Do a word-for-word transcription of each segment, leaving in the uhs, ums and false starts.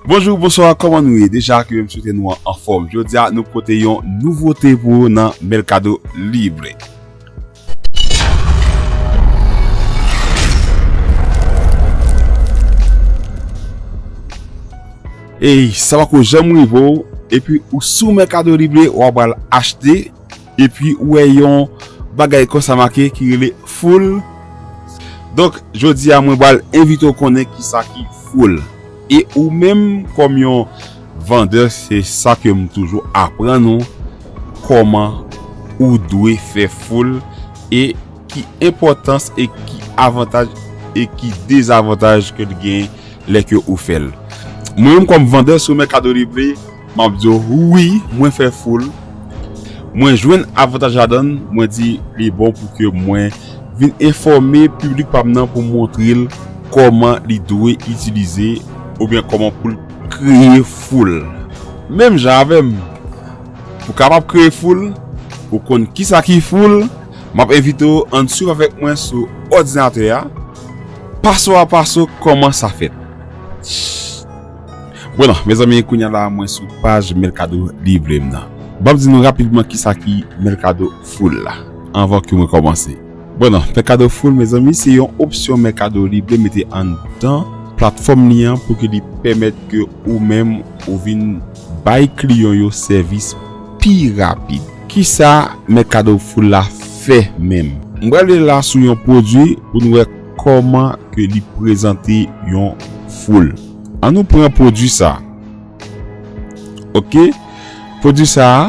Bonjou, bonswa, kòman nou ye? Deja ke m swete nou an anfòm. Jodi a, nou pote yon nouvote pou ou nan Mercado Libre. Ey, sa pako janm rive w, epi ou sou Mercado Libre, w ap pral achte, epi ou wè yon bagay konsa make ki rele foul. Donk, jodi a, mwen pral envite w konnen kisa ki foul. E ou menm, kòm yon vandè, se sa ke m toujou aprann ou, kòman ou dwe fè foul e ki enpòtans e ki avantaj e ki dezavantaj ke l gen lè ke ou fè l. Mwen menm kòm vandè sou Mercado Libre, m ap di w, wi, mwen fè foul. Mwen jwenn avantaj ladan l, mwen di li bon pou ke mwen vin enfòme piblik pa m nan pou montre l kòman li dwe itilize oubyen kòman pou l kreye foul. Menm jan avè m, pou kapab kreye foul, pou konn kisa ki foul, m ap envite w ann swiv avèk mwen sou òdinatè a, paso a paso, kòman sa fèt. Bon, mezanmi, kounye a la, mwen sou paj Mercado Libre m nan. Ban m di nou rapidman kisa ki Mercado Foul la, anvan ke mwen kòmanse. Bon, Mercado Foul, mezanmi, se yon opsyon Mercado Libre mete anndan platfòm li an pou ke li pèmèt ke ou menm ou vin bay kliyan yo sèvis pi rapid. Kisa Mercado Foul la fè menm? M prale la sou yon pwodui pou nou wè kòman ke li prezante yon foul. Ann nou pran pwodui sa. Ok? Pwodui sa a,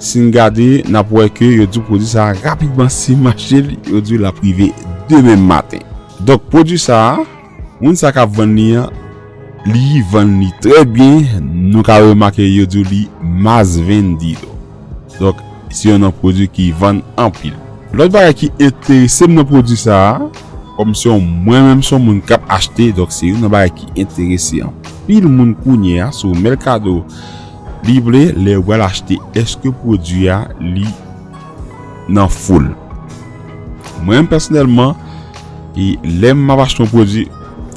si n gade, n ap wè ke yo di w pwodui sa a rapidman si mache l, yo di w l ap rive demen maten. Donk, pwodui sa a, moun sa k ap vann li an, li vann li trè byen. Nou ka remake yo di w li más vendido. Donk, se youn nan pwodui ki vann anpil. Lòt bagay ki enterese m nan pwodui sa a, kòm se yon, mwen menm se yon moun k ap achte, donk se youn nan bagay ki enterese anpil moun kounye a sou Mercado Libre lè yo pral achte, èske pwodui a li nan foul. Mwen menm pèsonèlman, e lè m ap achte yon pwodui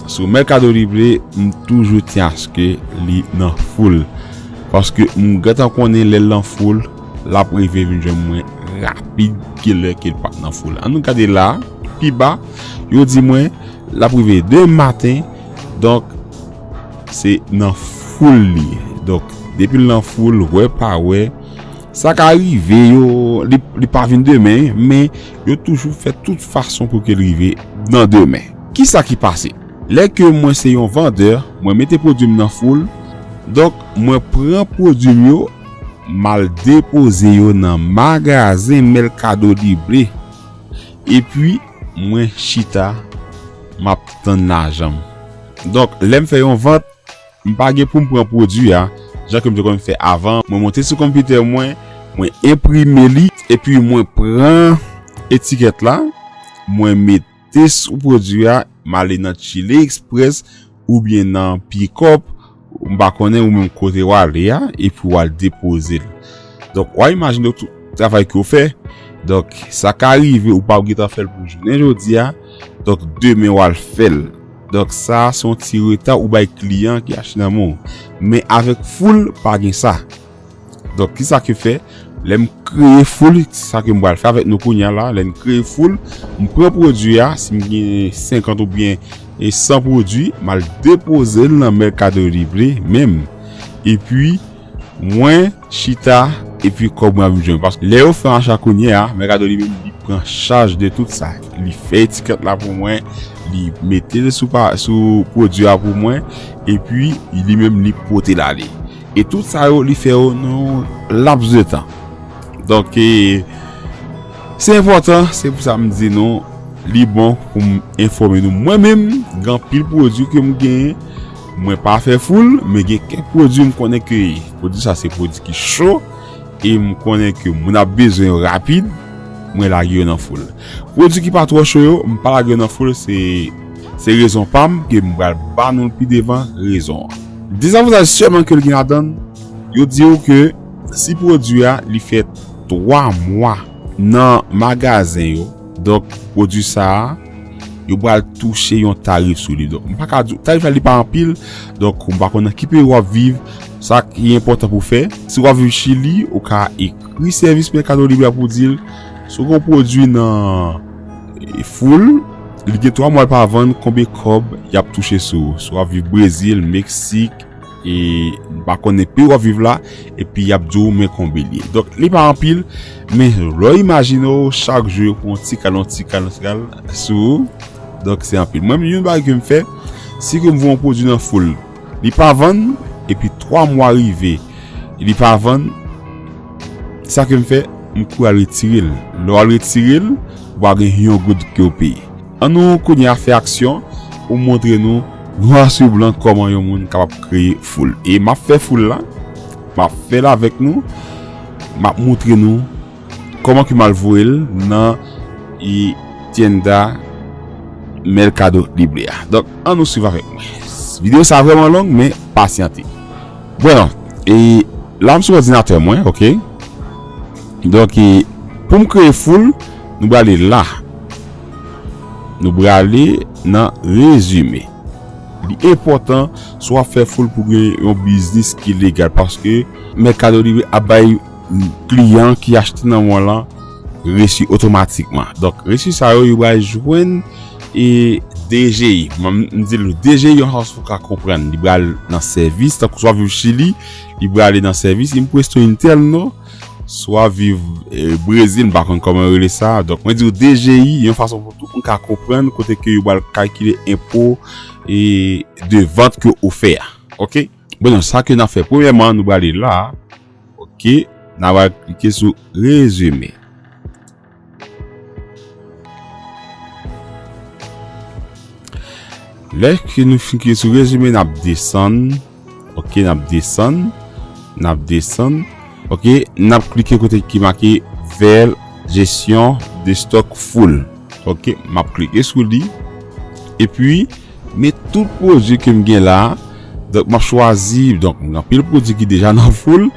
sou Mercado Libre, m toujou tyen aske li nan foul. Paske m gentan konnen lè l nan foul, l ap rive vin jwenn mwen rapid ke lè ke l pa t nan foul. Ann nou gade la, pi ba, yo di mwen, l ap rive demen maten, donk, se nan foul li ye. Donk, depi l nan foul, wè pa wè, sa ka rive, yo, li, li pa vin demen, men yo toujou fè tout fason pou ke l rive nan demen. Kisa ki pase? Lè ke mwen se yon vandè, mwen mete pwodui m nan foul, donk, mwen pran pwodui m yo, m al depoze yo nan magazen Mercado Libre, epi mwen chita, m ap tann lajan m. Donk, lè m fè yon vant, m pa gen pou m pran pwodui a, jan ke m te konn fè avan, mwen monte sou konpitè mwen, mwen enprime li, epi mwen pran etikèt la, mwen mete sou pwodui a, m ale nan Chile Express oubyen nan Pickup, m pa konnen ou menm kote w ale a, epi w al depoze l. Donk, w a imajine w tout travay ke w fè. Donk, sa ka rive ou pa gentan fè l pou jounen jodi a. Donk, demen w al fè l. Donk, sa a se yon ti reta ou bay kliyan ki achte nan men w. Men avèk foul, pa gen sa. Donk, kisa ke fè? Lè m kreye foul, sa ke m pral fè avèk nou kounye a la, lè m kreye foul, m pran pwodui a, si m gen senkant oubyen e san pwodui, m al depoze l nan Mercado Libre menm. Epi, mwen chita, epi kòb mwen ap vin jwenn. Paske lè yo fè yon acha kounye a, Mercado Libre li pran chaj de tout sa. Li fè etikèt la pou mwen, li mete l sou pa, sou pwodui a pou mwen, epi li menm li pote l ale. E tout sa yo, li fè yo nan yon laps de tan. Donk, e, se enpòtan, se pou sa m di nou, li bon pou m enfòme nou. Mwen menm, gen anpil pwodui ke m genyen, mwen pa fè foul, men gen kèk pwodui m konnen ke pwodui sa se pwodui ki cho, e m konnen ke moun ap bezwen yo rapid, mwen lage yo nan foul. Pwodui ki pa twò cho yo, m pa lage yo nan foul, se, se rezon pa m, ke m pral ba nou l pi devan, rezon an. Dezavantaj sèlman ke l gen ladan l, yo di w ke si pwodui a, li fè twa mwa nan magazen yo, donk pwodui sa a, yo pral touche yon tarif sou li. Donk, m pa ka di w, tarif la li pa anpil, donk, m pa konn nan ki peyi w ap viv, sa ki enpòtan pou w fè. Si w ap viv Chili, ou ka ekri sèvis Mercado Libre a pou w di l, si w gen yon pwodui nan, e, Full, li gen twa mwa l pa vann, konbyen kòb y ap touche sou ou. Si w ap viv Brezil, Meksik, e m pa konnen peyi w ap viv la, epi y ap di w men konbyen li ye. Donk, li pa anpil, men lè w imajine w chak jou yo pran yon ti kal, yon ti kal, yon ti kal sou ou. Donk, se anpil. Mwen, youn bagay ke m fè, si ke m voye yon pwodui nan Full, li pa vann, epi twa mwa rive, li pa vann, sa ke m fè, m kouri al retire l. Lè w al retire l, ou pa gen yon goud ke w peye. Ann nou kounye a fè aksyon pou montre nou nwa sou blan kòman yon moun kapab kreye Full. E m ap fè Full la, m ap fè l avèk nou, m ap montre nou kòman ke m al voye l nan, e, tienda Mercado Libre a. Donk, ann nou swiv avèk mwen. Videyo sa vrèman long, men pasyante. Bon, e la m sou òdinatè mwen, oke? Donk, e, pou m kreye Full, nou prale la. Nou prale nan rezime. Li enpòtan si w ap fè Full pou gen yon biznis ki legal, paske Mercado Libre ap bay kliyan ki achte nan mwen lan resi otomatikman. Donk, resi sa yo, yo pral jwenn, e, D G I. Mwen, m di l D G I yon fason pou w ka konprann. Li pral nan sèvis, tankou si w ap viv Chili, li prale nan sèvis, impuesto interno, si w ap viv, e, Brezil, m pa konn kòman yo rele sa. Donk, mwen di w D G I, yon fason pou tout moun ka konprann kote ke yo pral kalkile enpo, e, de vant ke ou fè a. Oke? Bon, donk, sa ke n ap fè, premyèman, nou prale la. Oke? N a pral klike sou rezime. Lè ke nou fin klike sou rezime, n ap desann. Oke, n ap desann. N ap desann. Oke, n ap klike kote ki make Ver gestion de stock Full. Oke, m ap klike sou li. Epi, men tout pwodui ke m gen la. Donk, m ap chwazi, donk, m gen anpil pwodui ki deja nan Full.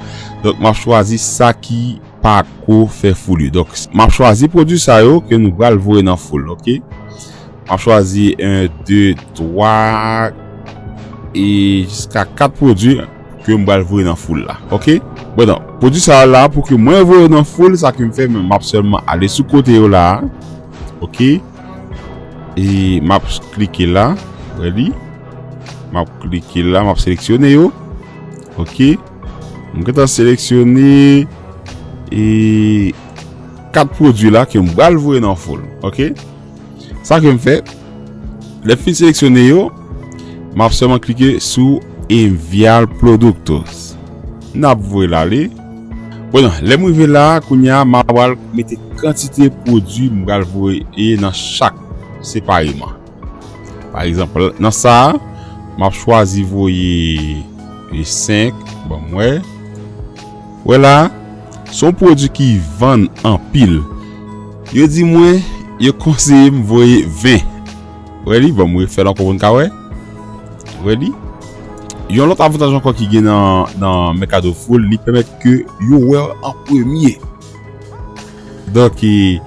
Donk, m ap chwazi sa ki pako fè Full yo. Donk, m ap chwazi pwodui sa yo ke nou pral voye nan Full, oke? M ap chwazi en, de, twa, e jiska kat pwodui ke m pral voye nan Full la, oke? Bon, donk, pwodui sa yo la, pou ke mwen voye nan Full, sa ke m fè, m ap sèlman ale sou kote yo la, oke? E m ap klike la, wè li? M ap klike la, m ap seleksyone yo, oke? M gentan seleksyone, e, kat pwodui la ke m pral voye nan Full, oke? Sa ke m fè, lè m fin seleksyone yo, m ap sèlman klike sou Enviar Productos. N ap voye l ale. Bon, lè m rive la, kounye a, m a pral mete kantite pwodui m pral voye nan chak separeman. Pa egzanp, nan sa a, m ap chwazi voye, e, senk, ban m wè. Wè la, se yon pwodui ki vann anpil. Yo di mwen, yo konseye m voye ven. Wè li, ban m refè l ankò pou n ka wè. Wè li. Yon lòt avantaj ankò ki gen nan, nan Mercado Full, li pèmèt ke yo wè w an premye. Donk, e,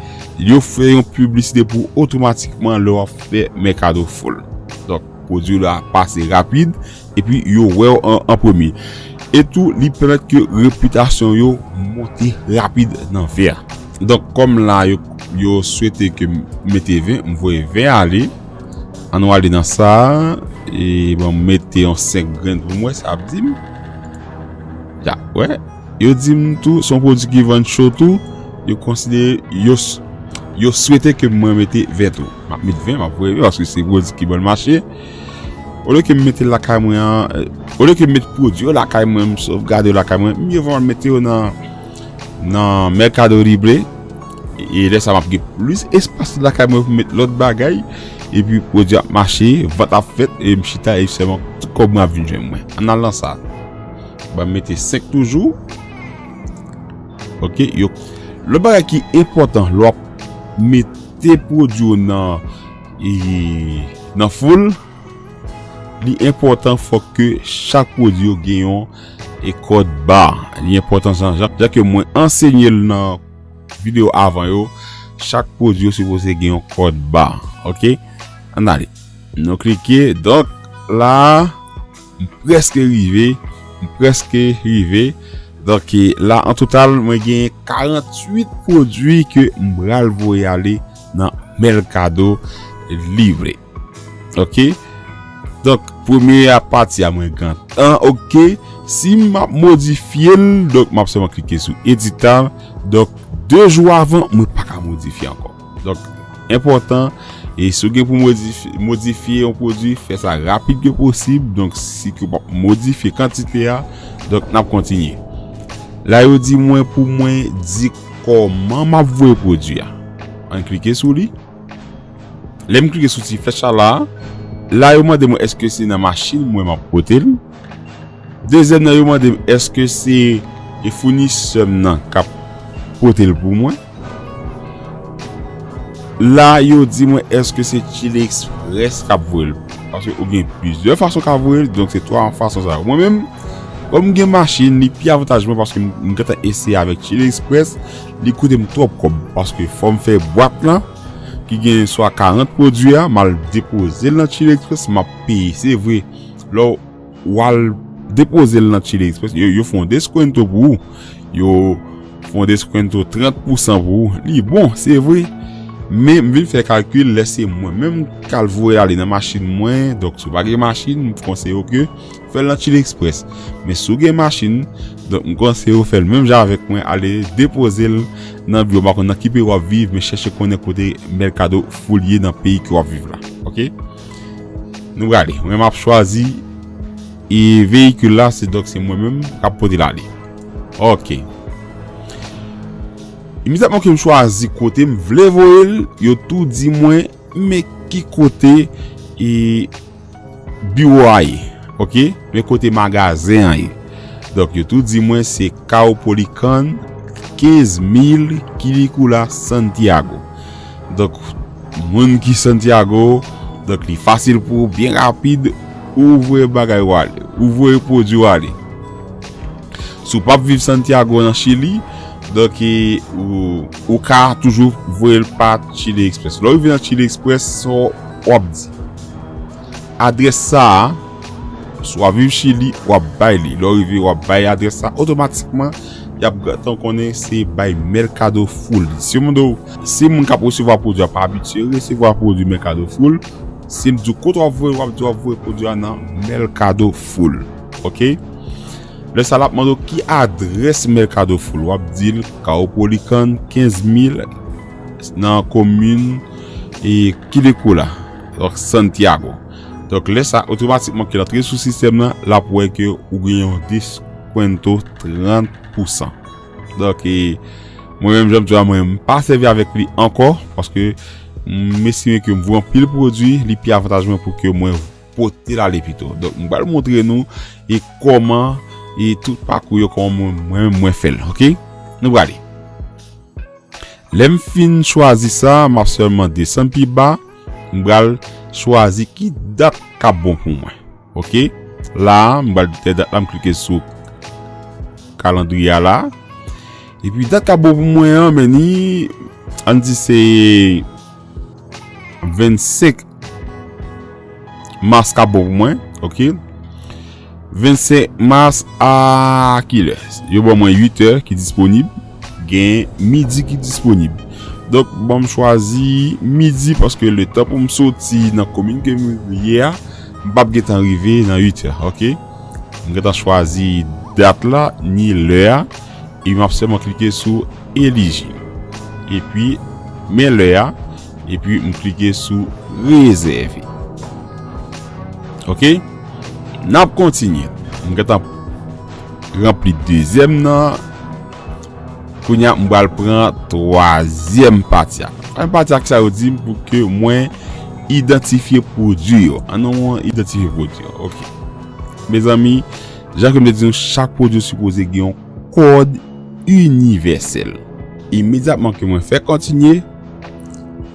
yo fè yon piblisite pou otomatikman lè w ap fè Mercado Full. Donk, pwodui la pase rapid, epi yo wè w an, an premye. E tou, li pèmèt ke repitasyon yo monte rapid nan ven a. Donk, kòm la, yo, yo swete ke m mete ven, m voye ven ale. Ann nou ale nan sa a, e ban m mete yon senk grenn pou m wè sa ap di m. Ya, wè. Yo di m tou, se yon pwodui ki vann cho tou, yo konsidere, yo s-, yo swete ke mwen mete ven tou. M ap met ven, m ap voye ven, paske se pwodui ki bon mache. Olye ke m mete l lakay mwen an, olye ke m met pwodui yo lakay mwen, m sovgade yo lakay mwen, mye vo m al mete yo nan, nan Mercado Libre. E lè sa a, m ap gen plis espas lakay mwen pou m met lòt bagay. Epi pwodui ap mache, vant ap fèt, e m chita, e sèlman tout kòb mwen ap vin jwenn mwen. Ann al nan sa. Ban m mete senk toujou. Oke, yo. Lòt bagay ki enpòtan, lè w ap mete pwodui w nan, e, nan Full, li enpòtan fòk ke chak pwodui yo gen yon, e, kòd ba. Li enpòtan jan, jan, jan ke mwen ansenye l nan videyo avan yo, chak pwodui yo sipoze gen yon kòd ba. Oke? Ann ale. Nou klike. Donk, la, m prèske rive. M prèske rive. Donk, e, la, an total, mwen gen karanntuit pwodui ke m pral voye ale nan Mercado Libre. Ok? Donk, premye a pati a mwen gentan. Ok? Si m ap modifye l, donk, m ap sèlman klike sou editar. Donk, de jou avan, mwen pa ka modifye ankò. Donk, enpòtan, e si w gen pou modifye, modifye yon pwodui, fè sa rapid ke posib. Donk, si ke w p ap modifye kantite a, donk, n ap kontinye. La, yo di mwen pou mwen di kòman m ap voye pwodui a. Ann klike sou li. Lè m klike sou ti flèch la, la, yo mande mwen èske se nan machin mwen m ap pote l. Dezyèm nan, yo mande m èske se e founisè m nan k ap pote l pou mwen. La, yo di mwen èske se Chili Express k ap voye l. Paske ou gen plizyè fason k ap voye l, donk se twa fason sa yo. Mwen menm, kòm m gen machin, li pi avantaj mwen paske m, m gentan eseye avèk Chili Express, li koute m twòp kòb. Paske fò m fè bwat lan, ki gen swa karant pwodui a, m al depoze l nan Chili Express, m ap peye. Se vre, lè w al depoze l nan Chili Express, yo, yo fè yon deskwento pou ou. Yo fè yon deskwento trant pousan pou ou. Li bon, se vre. Men m vin fè kalkil, lè se mwen menm k al voye l ale nan machin mwen, donk si w pa gen machin, m konseye w ke fè l nan Chili Express. Men si w gen machin, donk m konseye w fè l menm jan avèk mwen, ale depoze l nan biwo. M pa konn nan ki peyi w ap viv, men chèche konnen kote Mercado Full ye nan peyi ke w ap viv la. Ok? Nou prale. Mwen, m ap chwazi e veyikil la, se, donk, se mwen menm k ap pote l ale. Ok. Imedyatman ke m chwazi kote m vle voye l, yo tou di mwen, men ki kote e biwo a ye. Ok? Men kote magazen an ye. Donk, yo tou di mwen se Cowpolicán, kenz mil, Quilicura, Santiago. Donk, moun ki Santiago, donk, li fasil pou ou, byen rapid, ou voye bagay ou ale, ou voye pwodui ou ale. Si w p ap viv Santiago nan Chili, donk, e, ou, ou ka toujou voye l pa Chili Express. Lè w rive nan Chili Express, sa w ap di. Adrès sa a, si w ap viv Chili, w ap bay li. Lè w rive, w ap bay adrès sa, otomatikman, y ap gentan konnen se bay Mercado Full. Si yo mande w, si moun k ap resevwa pwodui a pa abitye resevwa pwodui Mercado Full, si m di w kote w ap voye, w ap di w ap voye pwodui a nan Mercado Full. Ok? Lè sa l ap mande w ki adrès Mercado Full, w ap di l Cowpolicán kenz mil nan komin e Quilicura, donk Santiago. Donk lè sa, otomatikman ke l antre sou sistèm nan, l ap wè ke ou gen yon deskwento trant pousan. Donk, e, mwen menm, jan m di w a, mwen, m pa sèvi avèk li ankò, paske m estime ke m voye anpil pwodui, li pi avantaj mwen pou ke mwen pote l ale pito. Donk, m pral montre nou e kòman e tout pakou yo, kòman mwen, mwen, mwen fè l, ok? Nou prale. Lè m fin chwazi sa, m ap sèlman desann pi ba, m pral chwazi ki dat k ap bon pou mwen, ok? La, m pral detè dat la, m klike sou kalandriye a la. Epi dat k ap bon pou mwen an, men ni, ann di se vennsenk mas k ap bon pou mwen, ok? Vennsenk mas a kilè? Yo ban mwen uit è ki disponib, gen midi ki disponib. Donk, ban m chwazi midi paske letan pou m soti nan komin ke m ye a, m p ap gentan rive nan uit è, ok? M gentan chwazi dat la, ni lè a, e m ap sèlman klike sou elije. Epi, men lè a, epi m klike sou rezève. Ok? N ap kontinye. M gentan ranpli dezyèm nan. Kounye a, m pral pran twazyèm pati a. Twazyèm pati a, kisa yo di m pou ke mwen idantifye pwodui yo? An nou idantifye pwodui yo. Ok. Mezanmi, jan ke m te di nou, chak pwodui sipoze gen yon kòd inivèsèl. Imedyatman ke mwen fè kontinye,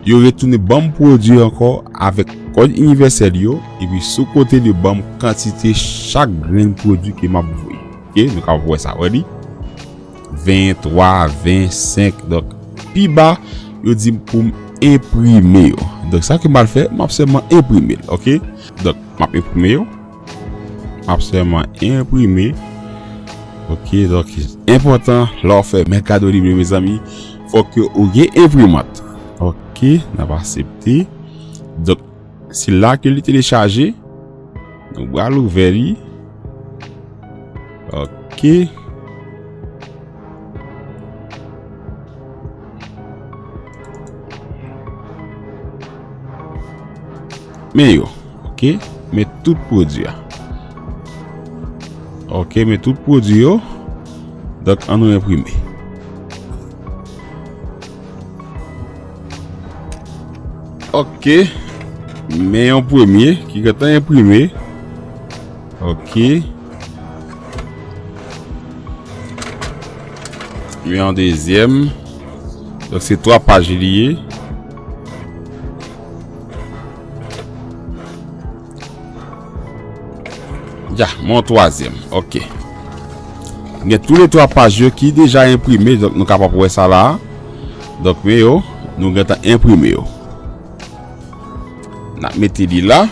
yo retounen ban m pwodui ankò avèk kòd inivèsèl yo, epi sou kote l yo ban m kantite chak grenn pwodui ke m ap voye. Ok, nou ka wè sa, wè li? Venntwa, vennsenk, donk, pi ba, yo di m pou m enprime yo. Donk, sa ke m pral fè, m ap sèlman enprime l, oke? Donk, m ap enprime yo. M ap sèlman enprime. Oke, donk, enpòtan, lè w fè Mercado Libre, mezanmi, fòk ke ou gen enprimant. Oke, n ap aksepte. Donk, se la ke li telechaje. Nou pral ouvè li. Oke. Men yo, oke? Men tout pwodui a. Oke, men tout pwodui yo. Donk, ann nou enprime. Oke. Men yon premye ki gentan enprime. Oke. Men yon dezyèm. Donk, se twa paj li ye. Ya, men yon twazyèm. Oke. Gen tou le twa paj yo ki deja enprime, donk nou kapab wè sa la. Donk, men yo, nou gentan enprime yo. N ap mete li la.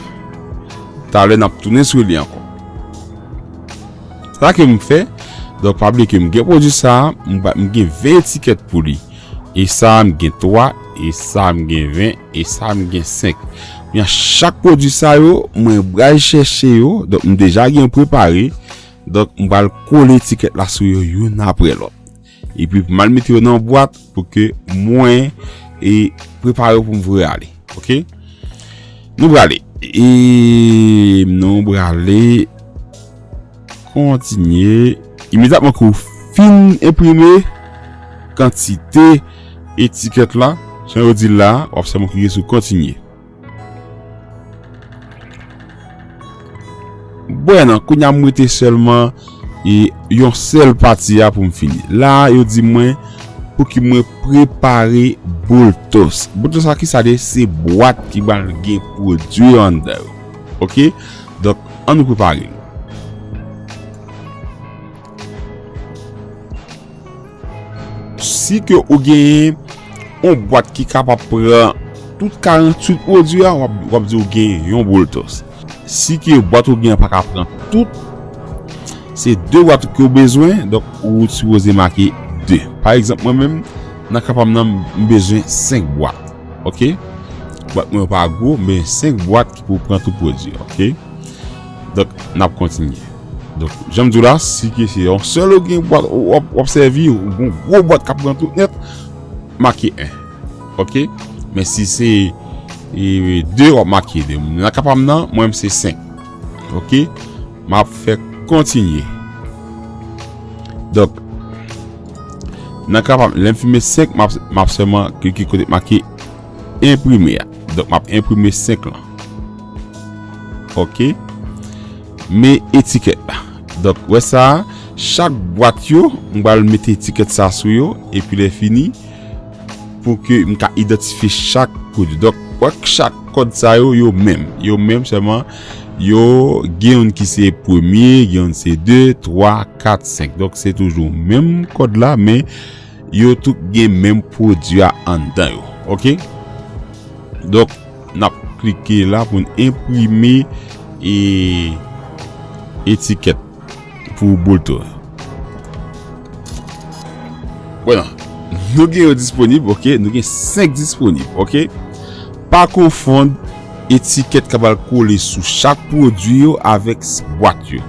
Talè, n ap tounen sou li ankò. Sa ke m fè, donk, pa bliye ke m gen pwodui sa a, m ba- m gen ven etikèt pou li. E sa a, m gen twa, e sa a, m gen ven, e sa a, m gen senk. Men chak pwodui sa yo, mwen pral chèche yo, donk, m deja gen yo prepare. Donk, m pral kole etikèt la sou yo youn apre lòt. Epi, pou m al mete yo nan bwat pou ke mwen e prepare yo pou m voye ale. Oke? Nou prale. E nou prale kontinye. Imedyatman ke w fin enprime kantite etikèt la, jan yo di l la, w ap sèlman klike sou kontinye. Bon, kounye a m rete sèlman e yon sèl pati a pou m fini. La, yo di mwen pou ki mwen prepare Bultus. Bultus sa ki sa de? Se bwat ki pral gen pwodui yo anndan yo. Oke? Donk, ann nou prepare l. Si ke ou genyen yon bwat ki kapab pran tout karanntuit pwodui a, w ap, w ap di ou gen yon Bultus. Si ke bwat ou gen an pa ka pran tout, se de bwat ke w bezwen, donk ou sipoze make de. Pa egzanp, mwen menm, nan ka pa m nan, m bezwen senk bwat. Oke? Bwat mwen yo pa gwo, men senk bwat ki pou pran tout pwodui, oke? Donk, n ap kontinye. Donk, jan m di w la, si ke se yon sèl ou gen bwat ou w ap, w ap sèvi, ou gen yon gwo bwat k ap pran tout nèt, make en. Oke? Men si se, e, de, w ap make de. Nan ka pa m nan, mwen menm se senk. Oke? M ap fè kontinye. Donk, nan ka pa m, lè m fin met senk, m ap, m ap sèlman klike kote make enprime a. Donk, m ap enprime senk lan. Oke. Men etikèt la. Donk, wè sa, chak bwat yo, m pral mete etikèt sa sou yo, epi lè fini, pou ke m ka idantifye chak pwodui. Donk, wè chak kòd sa yo, yo menm. Yo menm, sèlman, yo gen youn ki se premye, gen youn se de, twa, kat, senk. Donk, se toujou menm kòd la, men yo tout gen menm pwodui a anndan yo. Oke? Donk, n ap klike la pou n enprime e etikèt pou Bultus. Bon, nou gen yo disponib, oke? Nou gen senk disponib, oke? Pa konfonn etikèt k ap al kole sou chak pwodui yo avèk s-, bwat yo.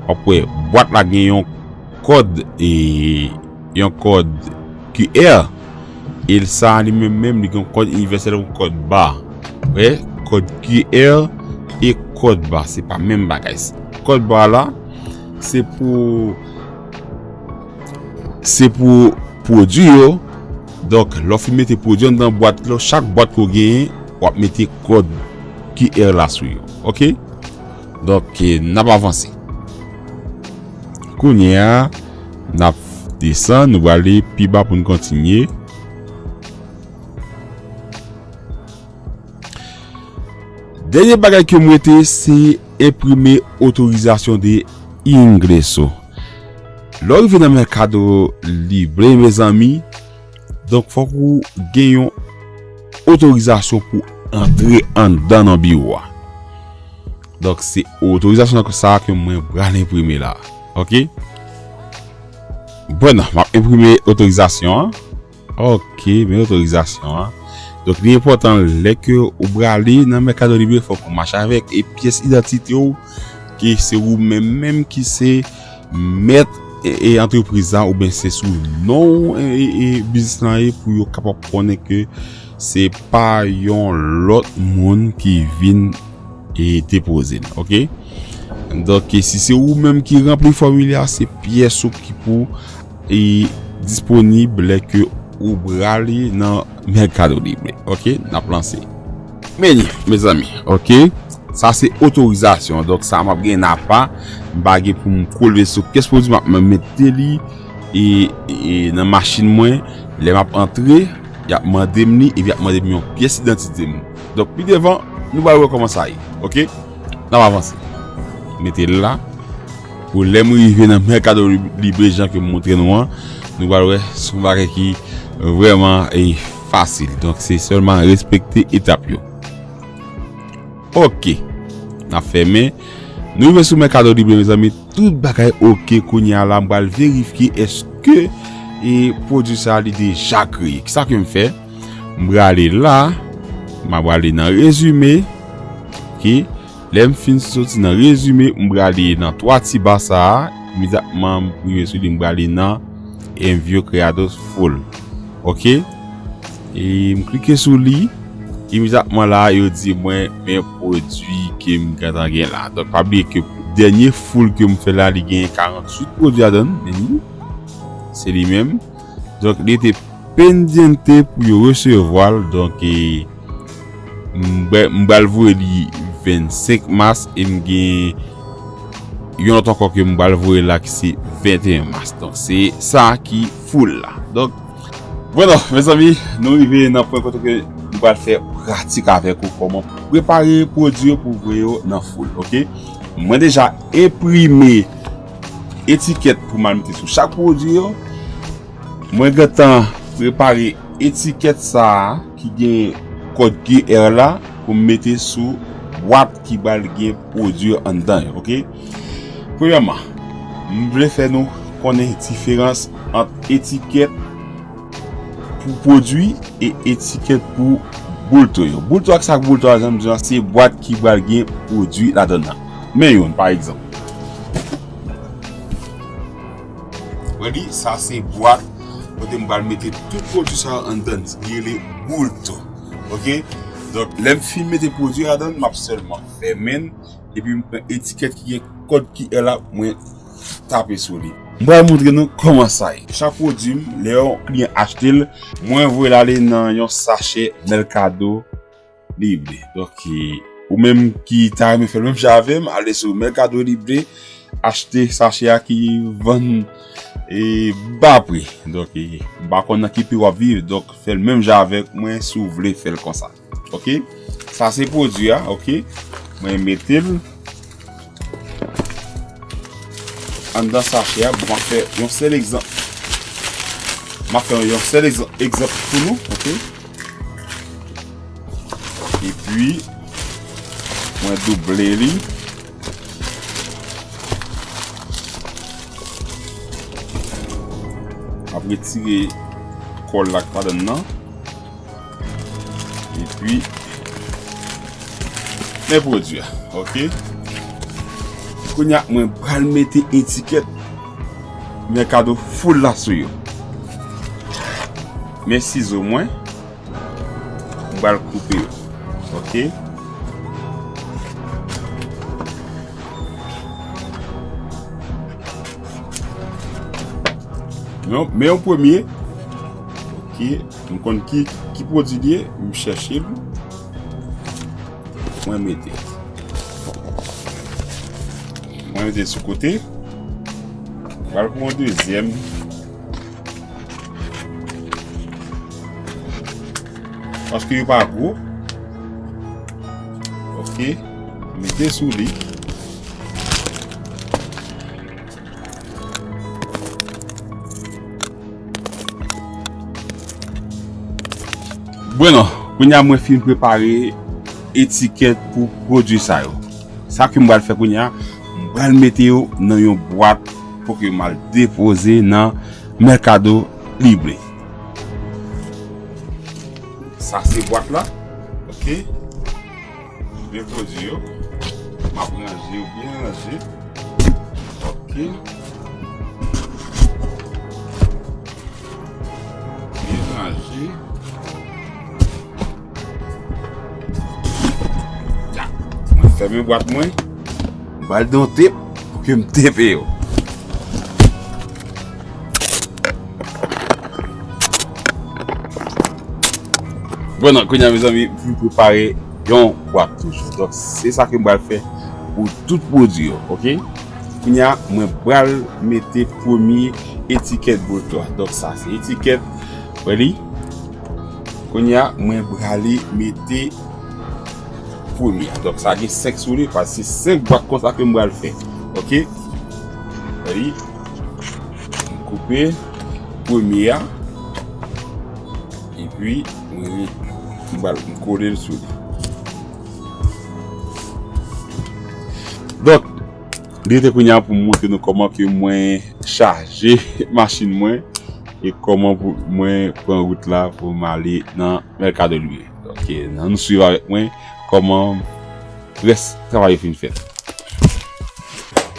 W ap wè, bwat la gen yon kòd, e, yon kòd Q R, e sa a li menm menm, li gen yon kòd inivèsèl, yon kòd ba. Wè, kòd Q R e kòd ba, se pa menm bagay. Kòd ba la, se pou, se pou pwodui yo. Donk, lè w fin mete pwodui anndan bwat la, chak bwat ke w genyen, w ap mete kòd Q R la sou yo. Oke? Donk, e, n ap avanse. Kounye a, n ap desann, nou prale pi ba pou n kontinye. Dènye bagay ke m rete, se enprime otorizasyon de ingreso. Lè w rive nan Mercado Libre, mezanmi, donk, fòk ou gen yon otorizasyon pou antre anndan nan biwo a. Donk, se otorizasyon sa a ke mwen pral enprime la. Oke? Bon, m ap enprime otorizasyon an. Oke, men otorizasyon an. Donk, li enpòtan lè ke ou prale nan Mercado Libre, fòk ou mache avèk e pyès idantite w, ke se ou menm menm ki se mèt e, e antrepriz la, oubyen se sou non w e, e, e biznis lan ye, pou yo kapab konnen ke se pa yon lòt moun ki vin e depoze l, oke? Donk, si se ou menm ki ranpli fòmilè a, se pyès ou ki pou e disponib lè ke ou prale nan Mercado Libre, oke? N ap lanse. Men li, mezanmi, oke? Sa se otorizasyon. Donk, sa m ap gen apa, m pa gen pou m kolve sou pyès pwodui, m ap mete li e, e nan machin mwen. Lè m ap antre, y ap mande m li, epi y ap mande m yon pyès idantite m. Donk, pi devan, nou pral wè kòman sa ye. Oke? N ap avanse. Mete l la. Pou lè m rive nan Mercado Libre, jan ke m montre nou an, nou pral wè se yon bagay ki vrèman e fasil. Donk, se sèlman respekte etap yo. Oke. N ap fèmen. Nou rive sou Mercado Libre, mezanmi. Tout bagay oke kounye a la. M pral verifye èske e pwodui sa a li deja kreye. Kisa ke m fè? M prale la. M ap prale nan rezime. Oke. Lè m fin soti nan rezime, m prale nan twa ti ba sa a. Imedyatman m rive sou li, m prale nan Envio Creados Full. Oke? E m klike sou li. Imedyatman la, yo di mwen, men pwodui ke m gentan gen la. Donk, pa bliye ke dènye full ke m fè la, li gen karanntuit pwodui ladan l. Men li, se li menm. Donk, li te pendyente pou yo resevwa l. Donk, e, m bra-, m pral voye li vennsenk mas e m gen yon lòt ankò ke m pral voye la ki se venteyen mas. Donk, se sa ki full la. Donk, bon, mezanmi, nou rive nan pwen kote ke nou pral fè pratik avèk ou kòman prepare pwodui yo pou voye yo nan full, oke? Mwen deja enprime etikèt pou m al mete sou chak pwodui yo. Mwen gentan prepare etikèt sa a ki gen kòd Q R la pou m mete sou bwat ki pral gen pwodui anndan yo, oke? Premyèman, m vle fè nou konnen diferans ant etikèt pou pwodui e etikèt pou boulto yo. Boulto ak sak boulto a, jan m di an, se bwat ki pral gen pwodui ladan l nan. Men youn, pa egzanp. Wè li, sa se bwat kote m pral mete tout pwodui sa yo anndan, ki rele boulto. Oke? Donk, lè m fin mete pwodui ladan, m ap sèlman fèmen l, epi m pran etikèt ki gen kòd Q R la, mwen tape sou li. M pral montre nou kòman sa ye. Chak pwodui m, lè yon kliyan achte l, mwen voye l ale nan yon sachè Mercado Libre. Donk, e, ou menm ki ta renmen fè l menm jan avè m, ale sou Mercado Libre, achte sachè a ki vann e ba pri. Donk, e, m pa konn nan ki peyi w ap viv, donk fè l menm jan avèk mwen si w vle fè l konsa. Oke? Sa se pwodui a, oke? Mwen mete l anndan sachè a. Bon, m ap fè yon sèl egzanp. M ap fè yon sèl egzanp, egzanp pou nou, oke? Epi, mwen double li. M ap retire kòl la k pa ladan nan. Epi, men pwodui a, oke? Kounye a, mwen pral mete etikèt Mercado Full la sou yo. Men sizo mwen, m pral koupe yo. Oke? Men, men yon premye. Oke. M konn ki, ki pwodui li ye. M chèche l. Mwen mete. Mwen mete sou kote. M pral pran yon dezyèm. Paske yo pa gwo. Oke. Mete sou li. Bueno, kounye a mwen fin prepare etikèt pou pwodui sa yo. Sa ke m pral fè kounye a, m pral mete yo nan yon bwat pou ke m al depoze nan Mercado Libre. Sa se bwat la. Ok. Byen pwodui yo. M ap ranje yo byen ranje. Ok. Byen ranje. Ya. Mwen fèmen bwat mwen. M pral de yon tep pou ke m tepe yo. Bon, non, kounye a, mezanmi, m fin prepare yon bwat toujou. Donk, se sa ke m pral fè pou tout pwodui yo, ok? Kounye a, mwen pral mete premye etikèt bwat la. Donk, sa se etikèt, wè li? Kounye a, mwen prale mete premye a. Donk, sa gen senk sou li, paske se senk bwat konsa ke m pral fè. Ok? Wè li? M koupe premye a. Epi, mwen, m pral, m kole l sou li. Donk, li rete kounye a pou m montre nou kòman ke mwen chaje machin mwen e kòman pou mwen pran wout la pou m ale nan Mercado Libre. Ok, ann nou swiv avèk mwen kòman rès travay yo fin fèt.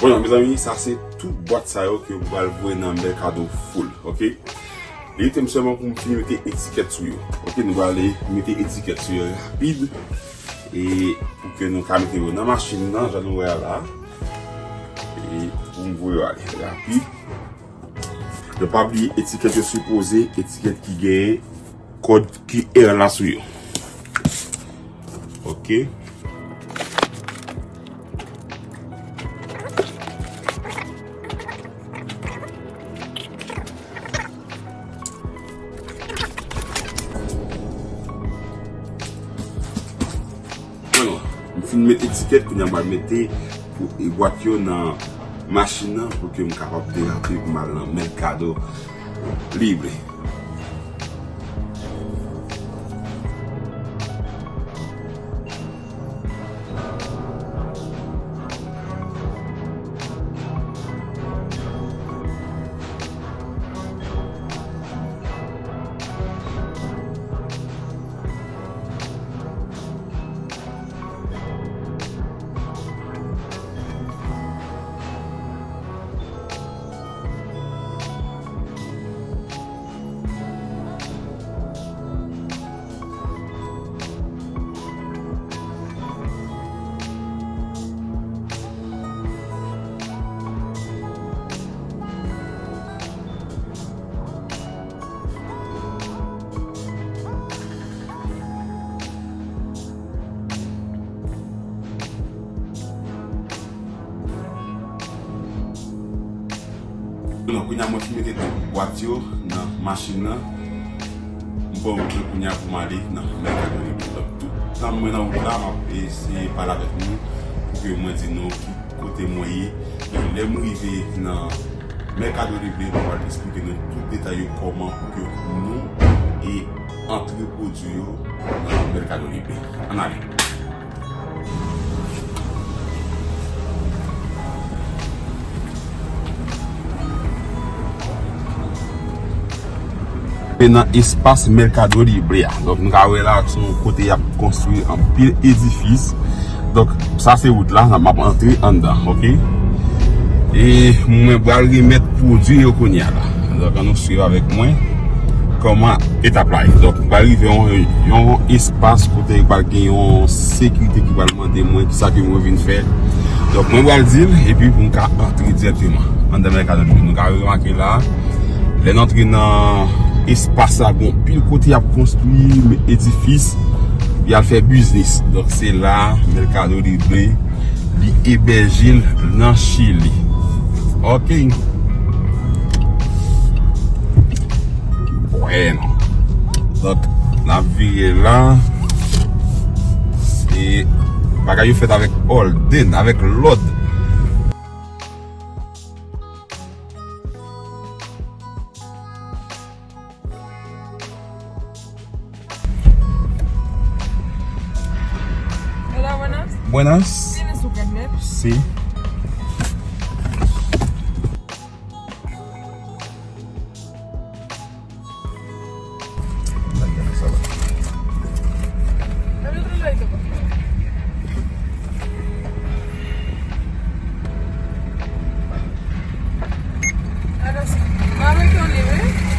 Bon, mezanmi, sa se tout bwat sa yo ke m pral voye nan Mercado Full, ok? Li rete m sèlman pou m fin mete etikèt sou yo. Ok, nou pral mete etikèt sou yo rapid. E pou ke nou ka mete yo nan machin nan, jan nou wè a la. E pou m voye yo ale rapid. Donk, pa bliye, etikèt yo sipoze etikèt ki gen kòd Q R la sou yo. Ok. Bon, m fin met etikèt, kounye a m pral mete pou e bwat yo nan machin nan pou ke m kapab derape pou m al nan Mercado Libre. Non, kounye a mwen fin mete tout bwat yo nan machin nan. M pran wout mwen kounye a pou m ale nan Mercado Libre. Donk, tout tan mwen nan wout la, m ap eseye pale avèk nou pou ke mwen di nou ki kote mwen ye. E lè m rive nan Mercado Libre, m pral esplike nou tout detay yo kòman pou ke nou e antre pwodui yo nan Mercado Libre. Ann ale. E nan espas Mercado Libre a. Donk, nou ka wè la, se yon kote y ap konstwi anpil edifis. Donk, sa se wout la, m ap antre anndan, ok? E mwen pral remèt pwodui yo kounye a la. Donk, ann nou swiv avèk mwen kòman etap la ye. Donk, m pral rive yon, yon espas kote pral gen yon sekirite ki pral mande mwen kisa ke mwen vin fè. Donk, mwen pral di l, epi pou m ka antre dirèkteman anndan Mercado Libre. Nou ka remake la, lè n antre nan espas la, gon pil kote y ap konstwi edifis, y al fè biznis. Donk, se la, Mercado Libre, li ebèje l nan Chili. Ok. Bueno. Donk, n ap vire la. Se bagay yo fèt avèk òdè, avèk lòd. Buenas. Sí.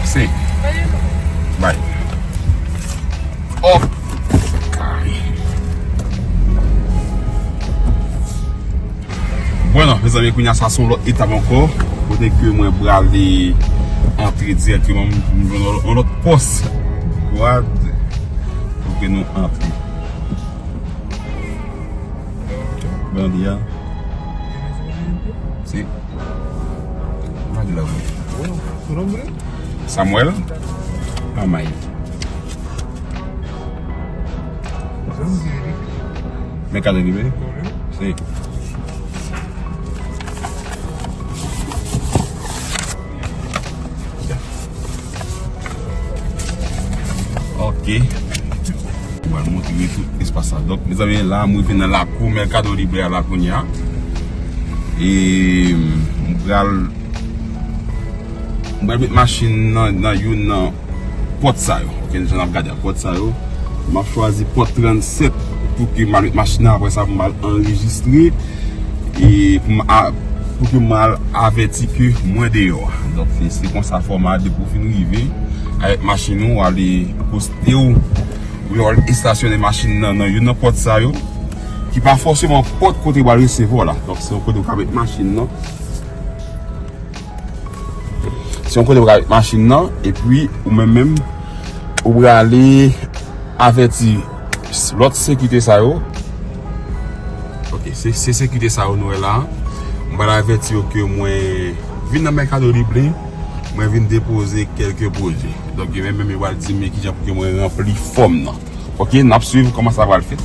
Sí. Bye. Oh. Bueno, mezanmi, kounye a sa se yon lòt etap ankò. Kote ke mwen prale antre dirèkteman, m jwenn yon lòt pòs. Gwad. Pou ke nou antre. Bandi a. Se. Mwen di la vre. Samuel. Amay. Mercado Libre. Si. Ok. Mwen montre tout espas la. Donk, mezanmi, la, mwen vin nan lakou Mercado Libre a la kounye a. E m pral Mwen met machin nan, nan youn nan pòt sa yo. Ok, jan n ap gade a, pòt sa yo. M ap chwazi pòt trannsèt pou ke m al met machin nan. Apre sa, pou m al anrejistre. E pou m a, pou ke m al avèti ke mwen deyò. Donk, se, se konsa fòma a, depi w fin rive avèk machin ou, w ale poste w. Ou yo al estasyone machin nan, nan youn nan pòt sa yo. Ki pa fòseman pòt kote w al resevwa la. Donk, se yon kote w ka met machin nan. Se yon kote pou ka met machin nan, epi ou menm menm, ou prale avèti lòt sekirite sa yo. Ok, se, se sekirite sa yo nou wè la. Mwen pral avèti yo ke mwen vin nan Mercado Libre, mwen vin depoze kèlke pwodui. Donk, yo menm menm yo pral di m kijan pou ke mwen ranpli fòm nan. Ok, n ap swiv kòman sa pral fèt.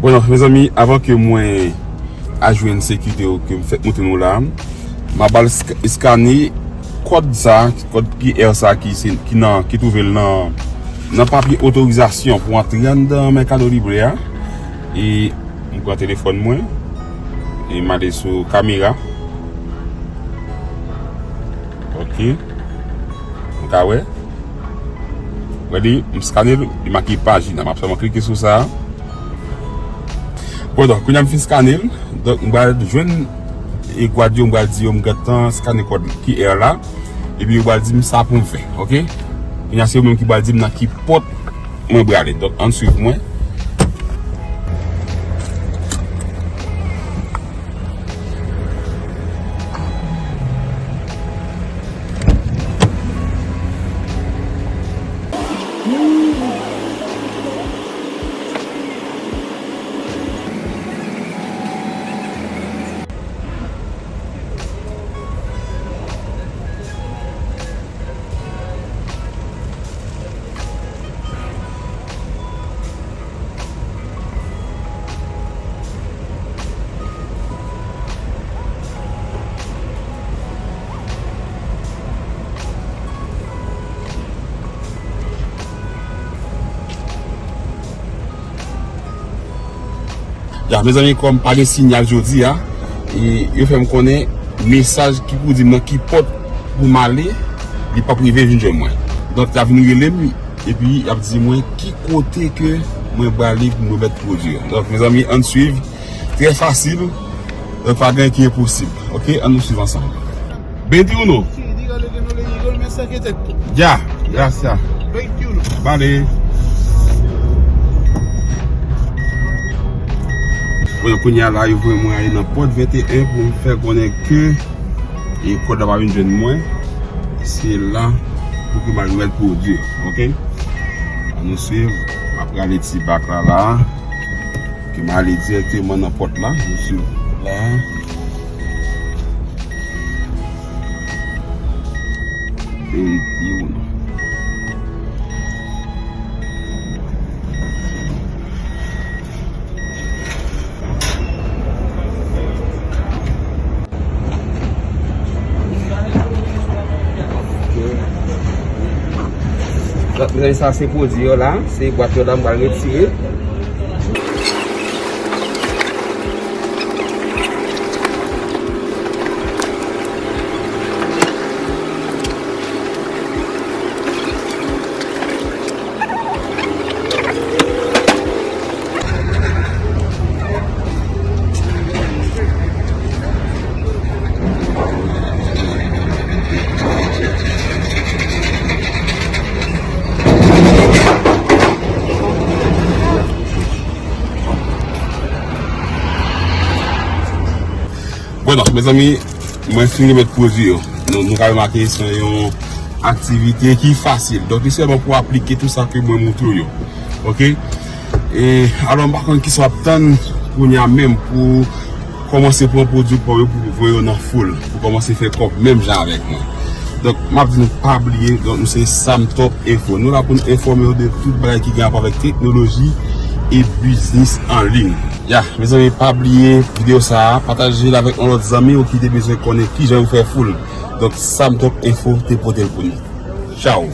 Bon, mezanmi, avan ke mwen al jwenn sekirite yo ke m fèk montre nou la, m ap al sk-, eskane kòd sa, kòd Q R sa ki se, ki nan, ki twouve l nan, nan papye otorizasyon pou antre anndan Mercado Libre a. E m pran telefòn mwen, e m ale sou kamera. Ok. Nou ka wè. Wè li, m skane l, li make Pagina. M ap sèlman klike sou sa. Bon, donk, kounye a m fin skane l. Donk, m pral jwenn e gwad yo, m pral di yo, m gentan skane kòd Q R la. Epi yo pral di m sa pou m fè, ok? Kounye a se yo menm ki pral di m nan ki pòt mwen prale. Donk, ann swiv mwen. Ya, mezanmi, kòm pa gen sinyal jodi a, e yo fè m konnen mesaj ki pou di m nan ki pòt pou m ale, li p ap rive vin jwenn mwen. Donk, y ap vin rele m, epi y ap di mwen ki kote ke mwen prale pou m remèt pwodui yo. Donk, mezanmi, ann swiv. Trè fasil. Donk, pa gen ki enposib. Ok, ann nou swiv ansanm. Veintiuno. Ya, gracias. Vale. Bon, kounye a la, yo voye mwen ale nan pòt venteyen pou m fè konnen ke e kòd la pa vin jwenn mwen. Se la pou ke m al remèt pwodui yo, ok? Ann nou swiv. M ap rale ti bak la, la. Ke m ale dirèkteman nan pòt la. M swiv la. Veintiuno. Donk, mezanmi, sa se pwodui yo la, se bwat yo la, m pral retire. Mezanmi, mwen fin remèt pwodui yo. Nou, nou ka remake se yon aktivite ki fasil. Donk, li sèlman pou aplike tout sa ke mwen moutre w yo. Oke? E, alò, m pa konn kisa w ap tann kounye a menm pou kòmanse pran pwodui pa w yo pou voye yo nan foul, pou kòmanse fè kòb menm jan avèk mwen. Donk, m ap di nou pa bliye, donk, nou se Samtop Info. Nou la pou n enfòme w de tout bagay ki gen rapò avèk teknoloji e biznis an liy. Ya, mezanmi, pa bliye videyo sa a, pataje l avèk yon lòt zanmi w ki te bezwen konnen kijan yo fè foul. Donk, Samtop Info te pote l pou nou. Tchaw!